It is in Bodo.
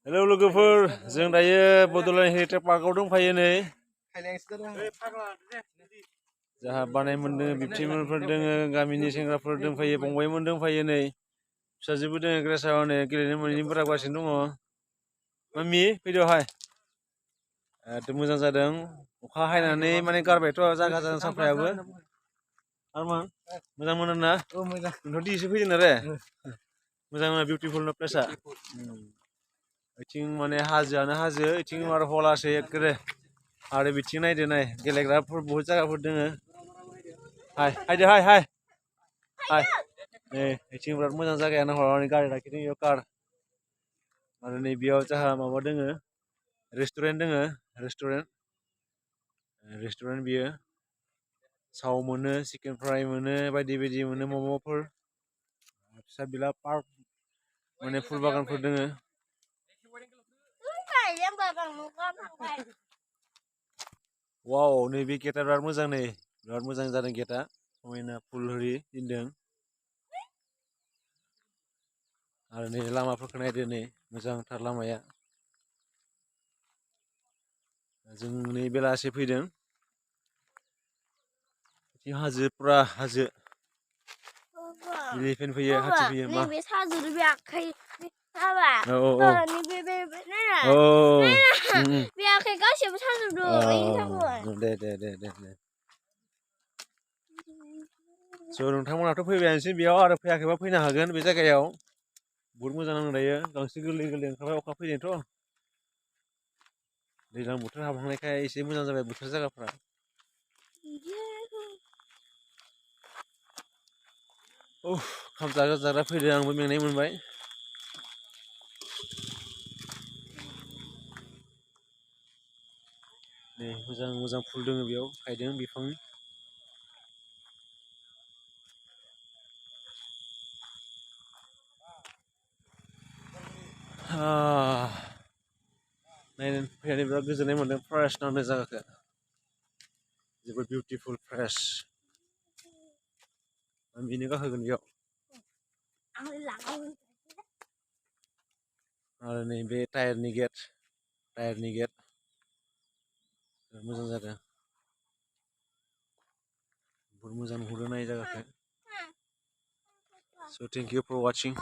हेलौ लोगोफोर जों दायो बड'लेण्ड हेरिटेज पार्कआव दंफायो नै जाहा बानाय मोनदों बिबथैमोनफोर दोङो गामिनि सेंग्राफोर दंफायो फंबायमोन दंफायो नै फिसाजोबो दोङो ग्रेसाव नै गेलेनो मोनैनि बोराबगासिनो दङ मामि फैदोहाय मोजां जादों अखा हायनानै माने गारबायथ' जागा जादों साफायाबो आरमान मोजां मोनोना मोजां नोंथ' दिसो फैदों आरो मोजां बिउटिफुल ना प्लेसआ बिथिं माने हाजोआनो हाजो बिथिं आरो हलासो एखेबारे आरो बिथिं नायदो नाय गेलेग्राफोर बहुत जायगाफोर दोङो हाय हायदो हाय हाय हाय नै बिथिं बिराद मोजां जायगायानो हरनानै गारि लाखिदों इयाव कार आरो नै बेयाव जाहा माबा दोङो रेस्टुरेन्ट दोङो रेस्टुरेन्ट बियो साव मोनो चिकेन फ्राय मोनो बायदि बायदि मोनो मम'फोर फिसा बिला पार्क माने फुल बागानफोर दोङो वाव नैबे गेटआ बिराद मोजां नै बिराद मोजां जादों गेटआ समायना फुल होरि दोनदों आरो नै लामाफोरखौ नायदो नै मोजांथार लामाया जों नै बेलासि फैदों हाजो पुरा हाजो इलिफेन्ट फैयो हाथी फैयो मा नैबे साजोनि बे आखाइ हाबा नैबे बे आखाइ गासैबो साजोबदों ओइनि थाखाय दे स' नोंथांमोनाथ' फैबायानोसै बेयाव आरो फैयाखैबा फैनो हागोन बे जायगायाव बहुत मोजां नांदों दायो गांसो गोरलै गोरलै ओंखारबाय अखा फैदोंथ' दैज्लां बोथोर हाबहांनायखाय एसे मोजां जाबाय बोथोर जायगाफ्रा ओंखाम जाग्रा फैदों आंबो मेंनाय मोनबाय नै मोजां मोजां फुल दोङो बेयाव गायदों बिफांनि नायनो फैनानै बिराद गोजोननाय मोन्दों फ्रेस नांदों जायगाखौ जोबोद बिउटिफुल फ्रेस आं बेनो गाखोगोन बेयाव आरो नै बे टायारनि गेट मोजां जादों बहुत मोजां नुहुरदों नाय जायगाखौ स' थेंक इउ फर वाचिं